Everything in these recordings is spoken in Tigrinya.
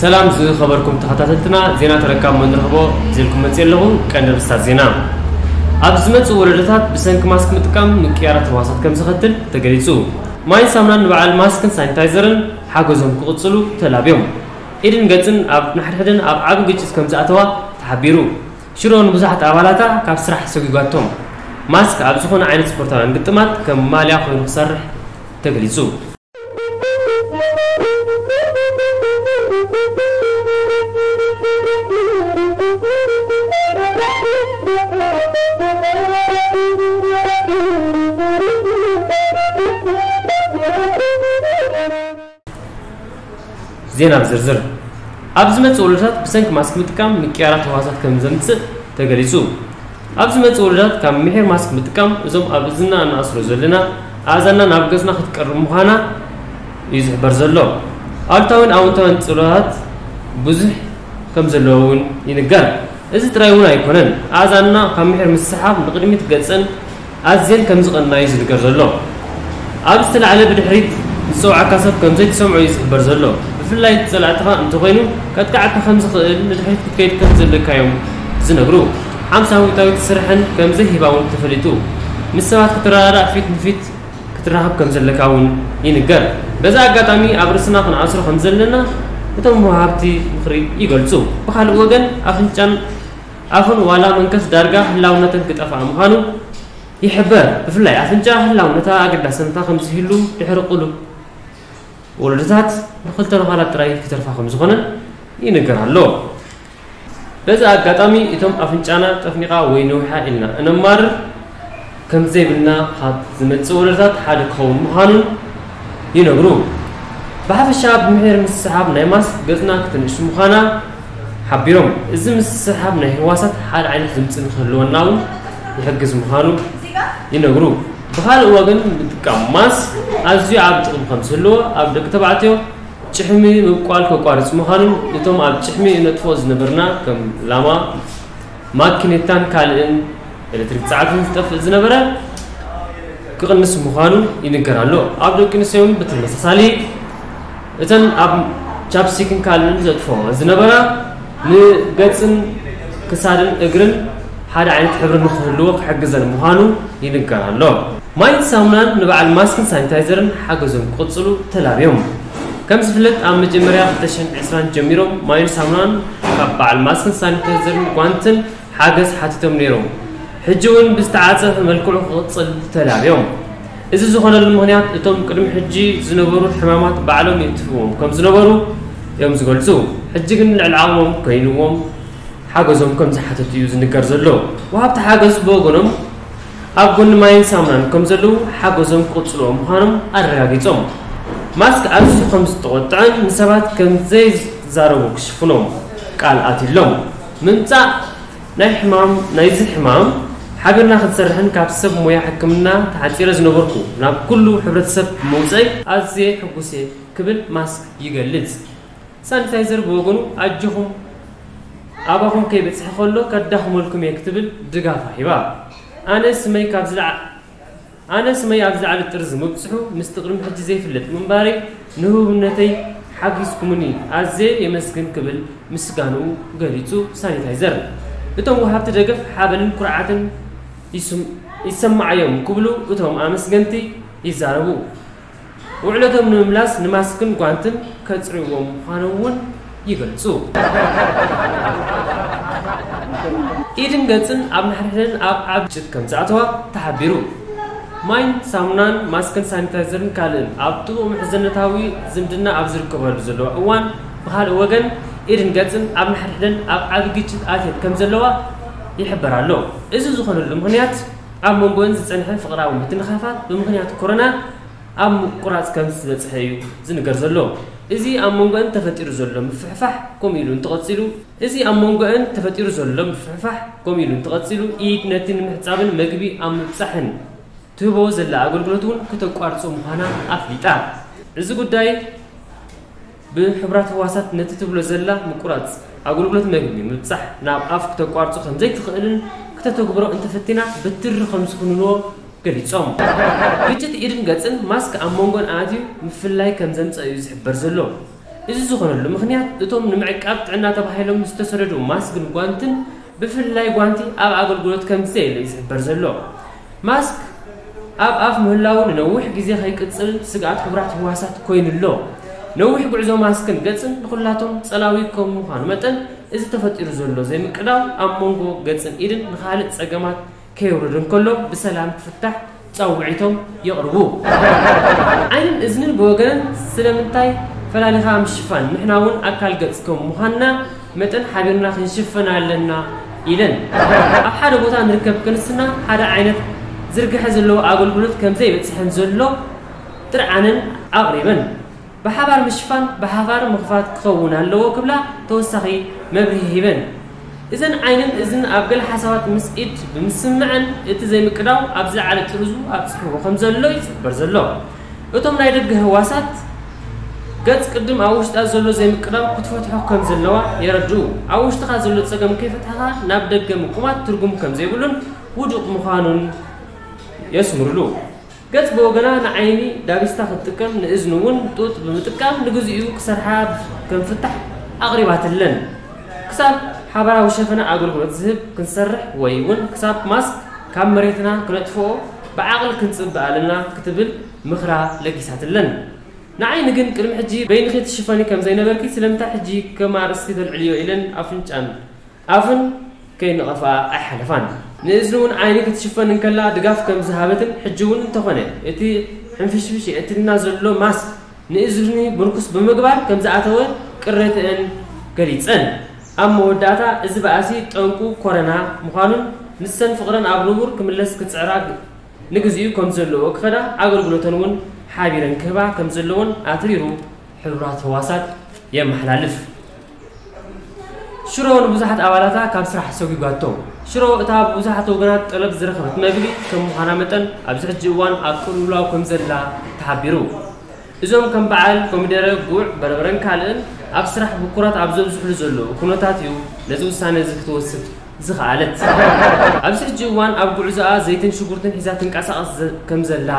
ሰላም ዝኸበርኩም ተኸታተልትና፣ ዜና ተረካብ መንረኽቦ ዜልኩም መፅእ ኣለኹ። ቀንዲ ርእስታት ዜና። ኣብ ዝመፅእ ወለዶታት ብሰንኪ ማስክ ምጥቃም ምቅያራት ህዋሳት ከም ዘኸትል ተገሊፁ። ማይን ሳሙናን ንበዓል ማስክን ሳኒታይዘርን ሓገዞም ክቕፅሉ ተላብዮም። ኢድን ገፅን ኣብ ንሓድሕደን ኣብ ዓቢ ግጭት ከም ዝኣተዋ ተሓቢሩ። ሽሮ ንብዙሓት ኣባላታ ካብ ስራሕ ሰጒጓቶም። ማስክ ኣብ ዝኾነ ዓይነት ስፖርታውያን ግጥማት ከም ማልያ ኮይኑ ክሰርሕ ተገሊፁ። ዜና ብዝርዝር። ኣብ ዝመጽእ ወለዶታት ብሰንኪ ማስክ ምጥቃም ምቅያራት ህዋሳት ከም ዘምጽእ ተገሊጹ። ኣብ ዝመጽእ ወለዶታት ካብ ምሒር ማስክ ምጥቃም እዞም ኣብ እዝና እንኣስሮ ዘለና ኣእዛንና ናብ ገጽና ክትቀርብ ምዃና እዩ ዝሕበር ዘሎ። ኣሉታዊን ኣወንታዊን ጽልዋታት ብዙሕ ከም ዘለዎ እውን ይንገር። እዚ ጥራይ እውን ኣይኮነን፣ ኣእዛንና ካብ ምሒር ምስሓብ ንቕድሚት ገጸን ኣዝየን ከም ዝቐንና እዩ ዝንገር ዘሎ። ኣብ ዝተላዕለ ብድሕሪት ዝጸውዓካ ሰብ ከም ዘይትሰምዖ እዩ ዝሕበር ዘሎ። ብፍላይ ጸላእትኻ እንተኾይኑ ከጥቅዓካ ከም ዝኽእል ንድሕሪት ክትከይድ ከም ዘለካ እዮም ዝነግሩ። ሓምሳ ሚእታዊት ስርሐን ከም ዘይህባ እውን ተፈሊጡ። ምስ ሰባት ክትረዳዳእ ፊት ንፊት ክትራኸብ ከም ዘለካ እውን ይንገር። በዚ ኣጋጣሚ ኣብ ርእስና ክንኣስሮ ከም ዘለና እቶም ወሃብቲ ምኽሪ ይገልጹ። ብኻልእ ወገን ኣፍንጫን ኣፉን ዋላ መንከስ ዳርጋ ህላውነተን ክጠፍኣ ምዃኑ ይሕበር። ብፍላይ ኣፍንጫ ህላውነታ ኣገዳስነታ ከም ዝህሉ ድሕሪ ቁልብ ወለዶታት ንኽልተ ነዃላት ጥራይ ክተርፋ ከም ዝኾነን ይንገር ኣሎ። በዚ ኣጋጣሚ እቶም ኣፍንጫና ጠፍኒቓ ወይ ነዊሓ ኢልና እነማርር ከም ዘይብልና ካብ ዝመጽእ ወለዶታት ሓደ ክኸውን ምዃኑን ይነግሩ። ብሓፈሻ ብምሒር ምስሓብ ናይ ማስክ ገጽና ክትንእሽ ምዃና ሓቢሮም። እዚ ምስሓብ ናይ ህዋሳት ሓደ ዓይነት ድምጺ ንክህልወና እውን ይሕግዝ ምዃኑ ይነግሩ። ብኻልእ ወገን ምጥቃም ማስክ ኣዝዩ ዓቢ ጥቕሚ ከም ዝህልዎ ኣብ ደቂ ተባዕትዮ ጭሕሚ ምብቋል ከቋርጽ ምዃኑን እቶም ኣብ ጭሕሚ እነጥፍኦ ዝነበርና ከም ላማ፣ ማኪኔታን ካልእን ኤሌክትሪክ ጸዓትን ዝጠፍእ ዝነበረ ክቕንስ ምዃኑ ይንገር ኣሎ። ኣብ ደቂ ኣንስትዮ እውን ብተመሳሳሊ እተን ኣብ ቻፕስቲክን ካልእን ዘጥፍኦ ዝነበራ ንገጽን ክሳድን እግርን ሓደ ዓይነት ሕብሪ ንክህልዎ ክሕግዘን ምዃኑ ይንገር ኣሎ። ማይን ሳሙናን ንበዓል ማስክን ሳኒታይዘርን ሓገዞም ክቕጽሉ ተላብዮም። ከም ዝፍለጥ ኣብ መጀመርያ ክልተ ሽሕን ዕስራን ጀሚሮም ማይን ሳሙናን ካብ በዓል ማስክን ሳኒታይዘርን ጓንትን ሓገዝ ሓቲቶም ነይሮም። ሕጂ እውን ብዝተዓጸፈ መልክዑ ክቕጽል ተላብዮም። እዚ ዝኾነሉ ምኽንያት እቶም ቅድሚ ሕጂ ዝነበሩ ሕማማት ባዕሎም የጥፍእዎም ከም ዝነበሩ እዮም ዝገልጹ። ሕጂ ግን ልዕሊ ዓቕሞም ኮይንዎም ሓገዞም ከም ዝሓተቱ እዩ ዝንገር ዘሎ። ወሃብቲ ሓገዝ ብወገኖም ኣብ ጎኒ ማይን ሳሙናን ከም ዘለዉ ሓገዞም ክቕጽልዎ ምዃኖም ኣረጋጊጾም። ማስክ ኣዝዩ ከም ዝተቖጥዐን ንሰባት ከም ዘይዛረቡ ክሽፍኖም ቃል ኣትዩሎም። ምምጻእ ናይ ሕማም ናይዚ ሕማም ሓቢርና ክንሰርሕን ካብ ሰብ ሞያ ሕክምና ተሓጺረ ዝነበርኩ ናብ ኩሉ ሕብረተሰብ ብምውጸይ ኣዝየ ሕጉስ እየ ክብል ማስክ ይገልጽ። ሳኒታይዘር ብወገኑ ኣጆኹም ኣባኹም ከይበጽሐ ከሎ ከዳኽመልኩም እየ ክትብል ድጋፋ ሂባ። ኣነ ስመይ ካብ ዝለዓ ኣነ ስመይ ኣብ ዝለዓለ ጥርዚ ምብጽሑ ምስቲ ቅድሚ ሕጂ ዘይፍለጥ ምንባረይ ንህቡብነተይ ሓጊዝኩምኒ ኣዝየ የመስግን ክብል ምስጋንኡ ገሊጹ። ሳኒታይዘር እቶም ወሃብቲ ደገፍ ሓበንን ኩርዓትን ይስም- ይሰማዓዮም ክብሉ እቶም ኣመስገንቲ ይዛረቡ። ውዕለቶም ንምምላስ ንማስክን ጓንትን ከጽርይዎም ምዃኖም እውን ይገልጹ። ኢድን ገጽን ኣብ ንሓድሕደን ኣብ ዓቢ ግጭት ከም ዝኣተዋ ተሓቢሩ። ማይን ሳሙናን ማስክን ሳኒታይዘርን ካልእን ኣብ ጥቡቕ ምሕዝነታዊ ዝምድና ኣብ ዝርከበሉ ዘለዋ እዋን፣ ብኻልእ ወገን ኢድን ገጽን ኣብ ንሓድሕደን ኣብ ዓቢ ግጭት ኣትየን ከም ዘለዋ ይሕበር ኣሎ። እዚ ዝኾነሉ ምኽንያት ኣብ መንጎን ዝጸንሐ ፍቕራዊ ምትንኻፋት ብምኽንያት ኮሮና ኣብ ምቁራጽ ከም ዝበጽሐ እዩ ዝንገር ዘሎ። እዚ ኣብ መንጎን ተፈጢሩ ዘሎ ምፍሕፋሕ ከምኡ ኢሉ እንተቐጺሉ እዚ ኣብ መንጎን ተፈጢሩ ዘሎ ምፍሕፋሕ ከምኡ ኢሉ እንተቐጺሉ ኢድ ነቲ ንምሕጻብን መግቢ ኣብ ምብጻሕን ትህቦ ዘላ ኣገልግሎት እውን ክተቋርጾ ምዃና ኣፍሊጣ። እዚ ጉዳይ ብሕቡራት ህዋሳት ነቲ ትብሎ ዘላ ምቁራጽ ኣገልግሎት መግቢ ምብጻሕ ናብ ኣፍ ክተቋርጾ ከም ዘይትኽእልን ክተተግብሮ እንተፈቲና ብትሪ ከም ዝኹንንዎ ገሊጾም። ግጭት ኢድን ገጽን ማስክ ኣብ መንጎን ኣትዩ ምፍልላይ ከም ዘምጸ እዩ ዝሕበር ዘሎ። እዚ ዝኾነሉ ምኽንያት እቶም ንምዕቃብ ጥዕና ተባሂሎም ዝተሰደዱ ማስክን ጓንትን ብፍላይ ጓንቲ ኣብ ኣገልግሎት ከም ዘየለ እዩ ዝሕበር ዘሎ። ማስክ ኣብ ኣፍ ምህላው ንነዊሕ ግዜ ከይቅጽል ስግኣት ሕቡራት ህዋሳት ኮይኑ ኣሎ። ነዊሕ ጉዕዞ ማስክን ገጽን ንኹላቶም ጸላዊ ከም ምዃኑ መጠን፣ እዚ ተፈጢሩ ዘሎ ዘይምቅዳው ኣብ መንጎ ገጽን ኢድን ንኻልእ ጸገማት ከየውርድ እንከሎ ብሰላም ክፍታሕ ጻውዒቶም የቕርቡ። ዓይንን እዝንን ብወገነን ስለምንታይ ፈላሊኻ ምሽፋን? ንሕና እውን ኣካል ገጽ ከም ምዃንና መጠን ሓቢርና ክንሽፈን ኣለና ኢለን። ኣብ ሓደ ቦታ ንርከብ ክንስና ሓደ ዓይነት ዝርግሐ ዘለዎ ኣገልግሎት ከም ዘይበጽሐን ዘሎ ጥርዓነን ኣቕሪበን። ብሓባር ምሽፋን ብሓባር ምኽፋት ክኸውን ኣለዎ ክብላ ተወሳኺ መብርሂ ሂበን። እዘን ዓይንን እዝን ኣብ ገለ ሓሳባት ምስ ኢድ ብምስምዐን እቲ ዘይምቅዳው ኣብ ዝለዓለ ጥርዙ ኣብፅሕዎ ከም ዘሎ እዩ ዝሕበር ዘሎ። እቶም ናይ ደገ ህዋሳት ገጽ ቅድም ኣብ ውሽጣ ዘሎ ዘይምቅዳው ክትፈትሖ ከም ዘለዋ የረድኡ። ኣብ ውሽጥኻ ዘሎ ጸገም ከይፈትሕኻ ናብ ደገ ምቁማት ትርጉም ከም ዘይብሉን ውዱቕ ምዃኑን የስምርሉ። ገጽ ብወገና ንዓይኒ ዳቢስታ ክትጥቀም፣ ንእዝኒ እውን ጡጥ ብምጥቃም ንግዚኡ ክሰርሓ ከም ፍታሕ ኣቕሪባትለን። ክሳብ ሓባራዊ ሸፈነ ኣገልግሎት ዝህብ ክንሰርሕ ወይ እውን ክሳብ ማስክ ካብ መሬትና ክነጥፍኦ ብዓቕሊ ክንጽበ ኣለና ክትብል ምኽራ ለጊሳትለን። ንዓይኒ ግን ቅድሚ ሕጂ በይንኺ ትሽፈኒ ከም ዘይነበርኪ ስለምንታይ ሕጂ ከም ኣርእስቲ ተልዕልዮ ኢለን ኣፍንጫን ኣፍን ከይነቐፋ ኣይሓለፋን። ንእዝኒ እውን ዓይኒ ክትሽፈን እንከላ ድጋፍ ከም ዝሃበትን ሕጂ እውን እንተኾነ እቲ ሕንፍሽፍሽ የእትልና ዘሎ ማስክ ንእዝኒ ምርኩስ ብምግባር ከም ዝኣተወ ቅሬትአን ገሊጸን። ኣብ መወዳእታ እዚ ባእሲ ጠንቁ ኮረና ምዃኑን ንሰን ፍቕረን ኣብ ንቡር ክምለስ ክጽዕራ ንግዚኡ ከም ዘለዎ ክኸዳ ኣገልግሎተን እውን ሓቢረን ክህባ ከም ዘለወን ኣትሪሩ ሕቡራት ህዋሳት የመሓላልፍ። ሽሮ ንብዙሓት ኣባላታ ካብ ስራሕ ሰጒጓቶ። ሽሮ እታ ብብዙሓት ወገናት ጠለብ ዝረኸበት መግቢ ከም ምዃና መጠን ኣብዚ ሕጂ እዋን ኣብ ቅልውላው ከም ዘላ ተሓቢሩ። እዞም ከም በዓል ኮሚደረ፣ ጉዕ፣ በርበረን ካልእን ኣብ ስራሕ ብኩራት ኣብ ዘብዝሕሉ ዘለዉ ኩነታት እዩ ነዚ ውሳነ እዚ ክትወስድ ዝኸኣለት። ኣብዚ ሕጂ እዋን ኣብ ጉዕዞኣ ዘይትን ሽጉርትን ሒዛ ትንቀሳቐስ ዘ- ከም ዘላ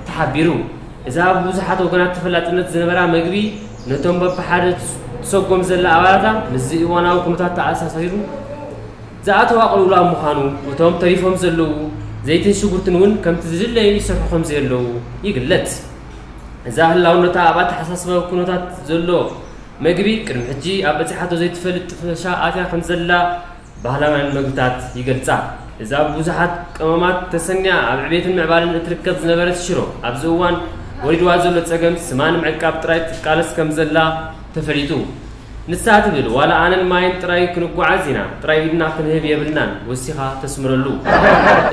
ተሓቢሩ። እዛ ብብዙሓት ወገናት ተፈላጥነት ዝነበራ መግቢ ነቶም በብሓደ ትስ- ትሰጎም ዘላ ኣባላታ ምስዚ እዋናዊ ኩነታት ተኣሳሲሩ ዝኣተዋ ቅልውላው ምዃኑ፣ እቶም ተሪፎም ዘለዉ ዘይትን ሽጉርትን እውን ከምቲ ዝድለዩ ይሰርሑ ከም ዘየለዉ ይግለጽ። እዛ ህላውነታ ኣብ ኣተሓሳስባዊ ኩነታት ዘሎ መግቢ ቅድሚ ሕጂ ኣብ በጺሓቶ ዘይትፈልጥ ጥፈሻ ኣትያ ከም ዘላ ባህላውያን መግብታት ይገልጻ። እዛ ብብዙሓት ቀመማት ተሰንያ ኣብ ዕቤትን ምዕባልን እትርከብ ዝነበረት ሽሮ ኣብዚ እዋን ወሪድዋ ዘሎ ጸገም ስማ ንምዕቃብ ጥራይ ትቃለስ ከም ዘላ ተፈሊጡ። ንሳ ትብል ዋላ ኣነን ማይን ጥራይ ክንጓዓዝ ኢና፣ ጥራይ ኢድና ክንህብ የብልናን ወሲኻ ተስምረሉ።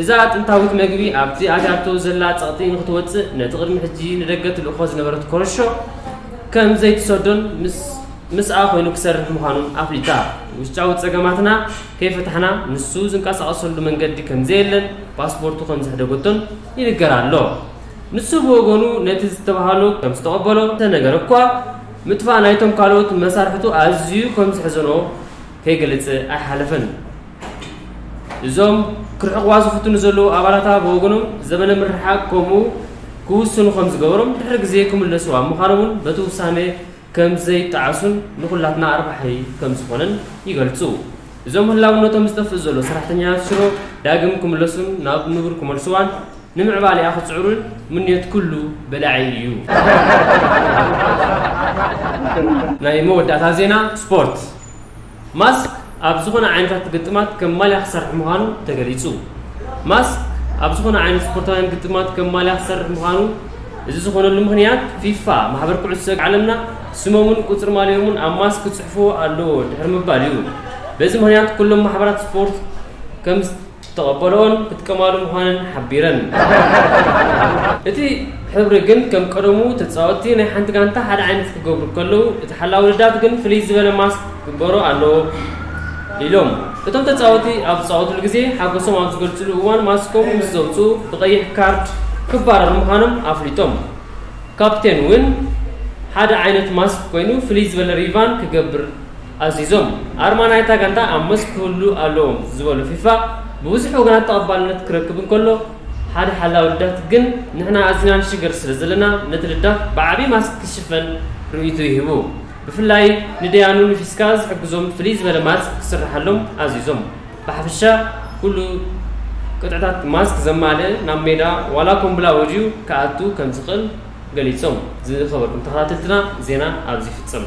እዛ ጥንታዊት መግቢ ኣብቲ ኣትያቶ ዘላ ጸቕጢ ንክትወጽእ ነቲ ቅድሚ ሕጂ ንደገ ትልእኾ ዝነበረት ኮረሾ ከም ዘይትሰዶን ምስ ምስኣ ኮይኑ ክሰርሕ ምዃኑን ኣፍሊጣ። ውሽጣዊ ጸገማትና ከይፈታሕና ንሱ ዝንቀሳቐሰሉ መንገዲ ከም ዘየለን ፓስፖርቱ ከም ዘሕደገቶን ይንገር ኣሎ። ንሱ ብወገኑ ነቲ ዝተባህሎ ከም ዝተቐበሎ እንተነገረ እኳ ምጥፋእ ናይቶም ካልኦት መሳርሕቱ ኣዝዩ ከም ዘሕዘኖ ከይገለጸ ኣይሓለፈን። እዞም ክርሕቕዋ ዝፍትኑ ዘለዉ ኣባላታ ብወገኖም ዘበነ ምርሕሓቕ ከምኡ ክውስኑ ከም ዝገበሮም ድሕሪ ግዜ ክምለሱ ኣብ ምዃኖም እውን በቲ ውሳነ ከም ዘይጠዓሱን ንኹላትና ኣርባሒ ከም ዝኾነን ይገልጹ። እዞም ህላውነቶም ዝጠፍእ ዘሎ ሰራሕተኛታት ሽሮ ዳግም ክምለሱን ናብ ንቡር ክመልስዋን ንምዕባሊኣ ክጽዕሩን ምንዮት ኩሉ በላዒ እዩ። ናይ መወዳእታ ዜና ስፖርት። ማስክ ኣብ ዝኾነ ዓይነታት ግጥማት ከም ማልያ ክሰርሕ ምዃኑ ተገሊጹ። ማስክ ኣብ ዝኾነ ዓይነት ስፖርታውያን ግጥማት ከም ማልያ ክሰርሕ ምዃኑ፣ እዚ ዝኾነሉ ምኽንያት ፊፋ፣ ማሕበር ኩዕሶ እግሪ ዓለምና፣ ስሞምን ቁጽሪ ማልዮምን ኣብ ማስክ ክጽሕፍዎ ኣለዎ ድሕሪ ምባል እዩ። በዚ ምኽንያት ኩሎም ማሕበራት ስፖርት ከም ዝተቐበልኦን ክጥቀማሉ ምዃነን ሓቢረን። እቲ ሕብሪ ግን ከም ቀደሙ ተጻወትቲ ናይ ሓንቲ ጋንታ ሓደ ዓይነት ክገብሩ ከለዉ፣ እቲ ሓላዊ ውድዳት ግን ፍልይ ዝበለ ማስክ ክግበሮ ኣለዎ ኢሎም። እቶም ተጻወትቲ ኣብ ዝጻወትሉ ግዜ ሓጎሶም ኣብ ዝገልጽሉ እዋን ማስኮም ምስ ዘውጽኡ ብቐይሕ ካርድ ክባረሩ ምዃኖም ኣፍሊጦም። ካፕቴን እውን ሓደ ዓይነት ማስክ ኮይኑ ፍልይ ዝበለ ሪቫን ክገብር ኣዚዞም። ኣርማ ናይታ ጋንታ ኣብ መስክ ክህሉ ኣለዎም ዝበሉ ፊፋ ብብዙሕ ወገናት ተቐባልነት ክረክብ እንከሎ፣ ሓደ ሓላዊ ልዳት ግን ንሕና ኣዚና ንሽገር ስለ ዘለና ነቲ ልዳት ብዓቢ ማስክ ክሽፈን ርእይቱ ይህቡ። ብፍላይ ንደያኑ ንፊስካ ዝሕግዞም ፍልይ ዝበለ ማስክ ክስርሓሎም ኣዚዞም። ብሓፈሻ ኩሉ ቅጥዕታት ማስክ ዘማልእ ናብ ሜዳ ዋላ ኮምብላ ወድዩ ክኣቱ ከም ዝኽእል ገሊጾም። ዝኸበርኩም ተኸታተልትና ዜና ኣብዚ ይፍጸም።